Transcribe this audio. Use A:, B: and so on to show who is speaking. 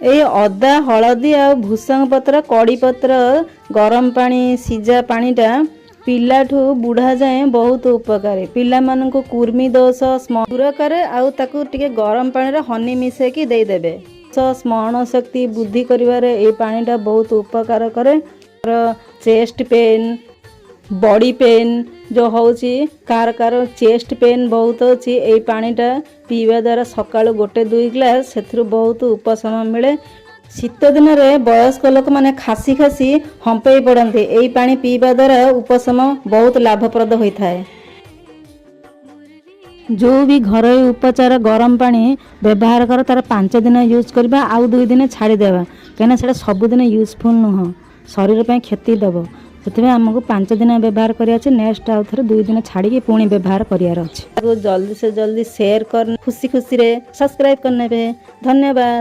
A: ଏଇ ଅଦା, ହଳଦୀ ଆଉ ଭୃସଙ୍ଗ ପତ୍ର, କଡ଼ି ପତ୍ର ଗରମ ପାଣି, ସିଝା ପାଣିଟା ପିଲାଠୁ ବୁଢ଼ା ଯାଏଁ ବହୁତ ଉପକାରୀ। ପିଲାମାନଙ୍କୁ କୁର୍ମି ଦୋଷ ଦୂର କରେ ଆଉ ତାକୁ ଟିକେ ଗରମ ପାଣିରେ ହନି ମିଶେଇକି ଦେଇଦେବେ। ସ୍ମରଣ ଶକ୍ତି ବୃଦ୍ଧି କରିବାରେ ଏଇ ପାଣିଟା ବହୁତ ଉପକାର କରେ। ଚେଷ୍ଟ ପେନ୍, ବଡି ପେନ୍ ଯେଉଁ ହେଉଛି, କାହାର କାହାର ଚେଷ୍ଟ ପେନ୍ ବହୁତ ଅଛି, ଏଇ ପାଣିଟା ପିଇବା ଦ୍ୱାରା ସକାଳୁ ଗୋଟେ ଦୁଇ ଗ୍ଲାସ୍, ସେଥିରୁ ବହୁତ ଉପଶମ ମିଳେ। ଶୀତ ଦିନରେ ବୟସ୍କ ଲୋକମାନେ ଖାସି ଖାସି ହମ୍ପେଇ ପଡ଼ନ୍ତି। ଏଇ ପାଣି ପିଇବା ଦ୍ୱାରା ଉପଶମ ବହୁତ ଲାଭପ୍ରଦ ହୋଇଥାଏ। ଯେଉଁ ବି ଘରୋଇ ଉପଚାର ଗରମ ପାଣି ବ୍ୟବହାର କର, ତାର 5 ଦିନ ୟୁଜ୍ କରିବା ଆଉ 2 ଦିନ ଛାଡ଼ିଦେବା, କାହିଁକିନା ସେଇଟା ସବୁଦିନ ୟୁଜଫୁଲ୍ ନୁହଁ, ଶରୀର ପାଇଁ କ୍ଷତି ଦେବ। ସେଥିପାଇଁ ଆମକୁ 5 ଦିନ ବ୍ୟବହାର କରିବାର ଅଛି। ନେକ୍ସଟ ଆଉ ଥରେ 2 ଦିନ ଛାଡ଼ିକି ପୁଣି ବ୍ୟବହାର କରିବାର ଅଛି। ତାକୁ ଜଲ୍ଦି ସେ ଜଲ୍ଦି ସେୟାର କର, ଖୁସି ଖୁସିରେ ସବସ୍କ୍ରାଇବ୍ କରିନେବେ। ଧନ୍ୟବାଦ।